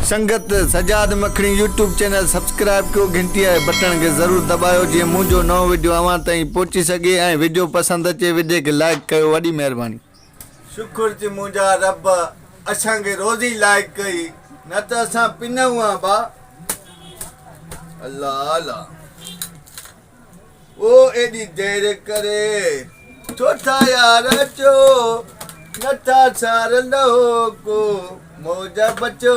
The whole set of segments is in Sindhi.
سنگت سجاد مکڻي يوٽيوب چينل سبسڪرائب ڪيو گهنٽي واري بٽڻ کي ضرور دٻايو جيئن منهنجو نئون وڊيو اوهان تائين پهچي سگهي ۽ وڊيو پسند اچي وڊي کي لائيڪ ڪيو وڏي مهرباني. شڪر ٿي منهنجا رب اسان کي روزي لائق ڪئي نه ته اسان پنئون ها با الله الله او ايڏي دير ڪري ڇو ٿا يار اچو نٿا سار لهو ڪو موجا بچو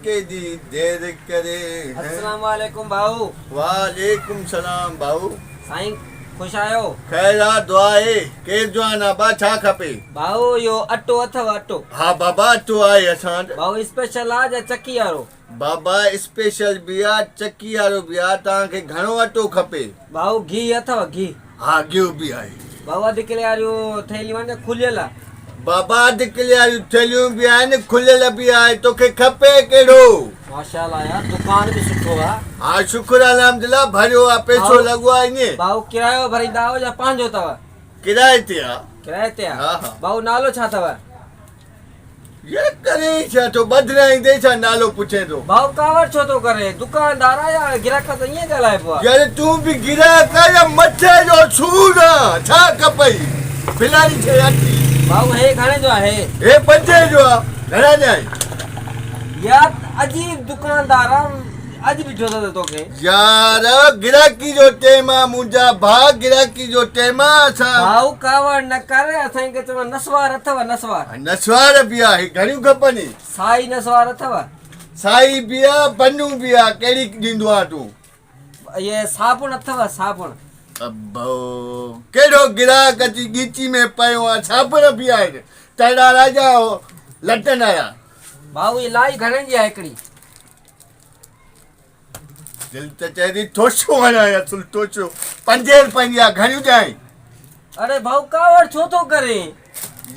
ڪيڏي دير ڪري. السلام عليڪم ڀائو. وعليڪم سلام ڀائو. سائين خوش آهيو. خير آ دعا آهي. ڪير جوان آ با ڇا کپي. ڀائو اهو اٽو اٿو اٽو. ها بابا اٽو آهي اسان وٽ. ڀائو اسپيشل آ يا چڪي وارو. بابا اسپيشل به آ چڪي وارو به آ توهان کي گهڻو اٽو کپي. ڀائو گيهه اٿو گيهه. ها گيهه به آهي. ڀائو اڌ ڪلي واريون ٿيلهيون آهن يا کليل آ. بابا اڌ ڪلي واريون ٿيلهيون به آهن کليل به آهي توکي کپي ڪهڙو. ماشاءالله يار دڪان به سٺو آ. ها شڪر الحمدلله ڀريو آ پيسو لڳو آ ائين. ڀائو ڪرايو ڀريندا آهيو يا پنهنجو اٿو. ڪرائي تي آ. ڪرائي تي آ. ها ها. ڀائو نالو ڇا اٿو. يار ڪرين ڇا ٿو ٻڌرائيندي ڇا نالو پڇين ٿو. ڀائو ڪاوڙ ڇو ٿو ڪرين دڪاندار آ يا گراهڪ سان ائين ڳالهائبو آ. يار تون به گراهڪ آ يا مٿي جو سور آ ڇا کپئي فلاڻي شي اچي. ڀائو هي گهڻي جو آ هي. هي پنجين جو آ گهڻا ڏيانء. يار عجيب دڪاندار آ اڄ ڏٺو اٿس توکي. يار گراهڪي جو ٽيم آ منهنجا ڀاء گراهڪي جو ٽيم آ اسان. ڀائو ڪاوڙ نه ڪر اسان کي چون نسوار اٿو نسوار. نسوار به آهي گهڻيون کپني. سائي نسوار اٿو. سائي به آ بنو به آ ڪهڙي ڏيندو آ تون. اهي صابڻ اٿو صابڻ. ابو ڪهڙو گراهڪ اچي ڳچي ۾ پيو آ صابڻ به آهن تهڙا راجا لٽن آيا. ڀائو هي لائي گهڻي جي آهي هڪڙي. دل ته چئي ٿي ٺوشو هڻان اصل ٺوشو پنجين رپين جي آ گهڻيون ڏيانء. اڙي ڀائو ڪاوڙ ڇو ٿو ڪرين.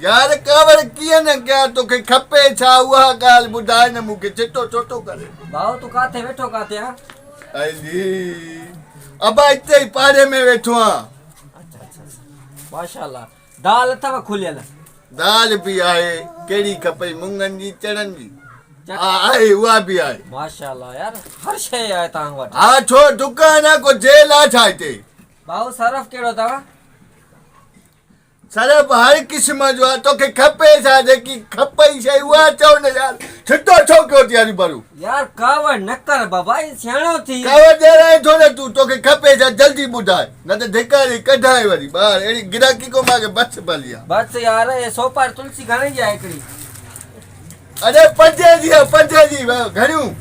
يار ڪاوڙ ڪيئن نه ڪيان توکي کپي ڇا اها ڳالهه ٻڌاء نه مون کي چٽو ڇو ٿو ڪرين. ڀائو تون ڪاٿي ويٺو ڪاٿي آن. علي ابا اتي ئي پاڙي ۾ ويٺو آن. اڇا اڇا ماشاءالله دال اٿو کليل. دال به آهي ڪهڙي کپئي مڱن جي چڻن جي ها آهي اها به آهي. ماشاءالله يار هر شيء آهي توهان وٽ. ها ڇو دڪان آ ڪو جيل آ ڇا هتي. ڀائو صرف ڪهڙو اٿو. صرف هر قسم جو آ توکي کپي ڇا جيڪي کپئي شيء اها چئو نه يار ڇٽو ڇو ڪيو ٿي هري ڀرو. يار ڪاوڙ نه ڪر بابا هي سياڻو ٿي. ڪاوڙ ڏيارائين ٿو نه تون توکي کپي ڇا جلدي ٻڌاء نه ته ڌڪاري ڪڍانء وري ٻاهر اهڙي گراهڪي ڪو مان کي بس ڀلي آ. بس يار هي سوپاري تلسي گهڻي جي آ هڪڙي. اڙي پنجين جي آ پنجين جي گهڻيون.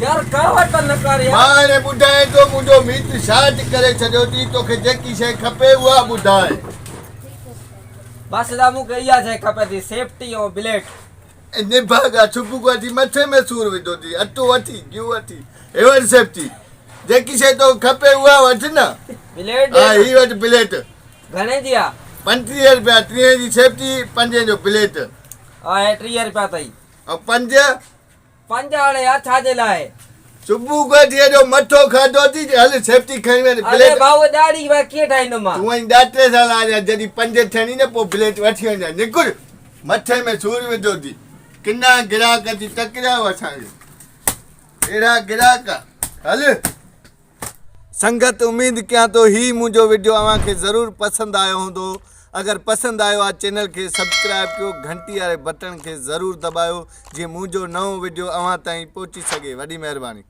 يار ڪاوڙ ته نه ڪر يار. مان هاڻي ٻڌايان ٿو منهنجو ميت شارٽ ڪري ڇڏيو ٿي توکي جيڪي شيء کپي اها ٻڌاء. بس ادا مون کي اها شيء کپي ٿي سيفٽي ۽ بليٽ. اي نڀاڳا صبح کان وٺي مٿي ۾ سور وڌو ٿي اٽو وٺي گيهه وٺي هي وٺ سيفٽي جيڪي شيء توکي کپي اها وٺ نه. بليٽ ڏي ها نه. هي وٺ بليٽ. گهڻي جي آ؟ 35 رپيا 30 جي سيفٽي پنجين جو بليٽ. ها هي 30 رپيا اٿئي. ۽ پنج؟ پنج هاڻي يار ڇا جي لاء؟ صبح کان وٺي ايڏو مٿو کاڌو اٿي هل سيفٽي کڻي وڃ اڙي بليٽ. ڀائو ڏاڙهي مان ڪيئن ٺاهيندم مان؟ تون وڃ ڏاٽي سان لاهجان جڏهن پنج ٿيڻي نه پوء بليٽ وٺي وڃجان نڪر مٿي ۾ سور وڌو اٿي ڪنا گراهڪ اچي ٽڪريا هئا اسان کي اهڙا گراهڪ هل. سنگت اميد ڪيان ٿو هي منهنجو وڊيو اوهان کي ضرور پسند آيو هوندو اگر پسند آيو آ چينل کي سبسڪرائب ڪيو گهنٽي واري بٽڻ کي ضرور دٻايو جيئن منهنجو نئون وڊيو اوهان تائين پهچي سگهي وڏي مهرباني.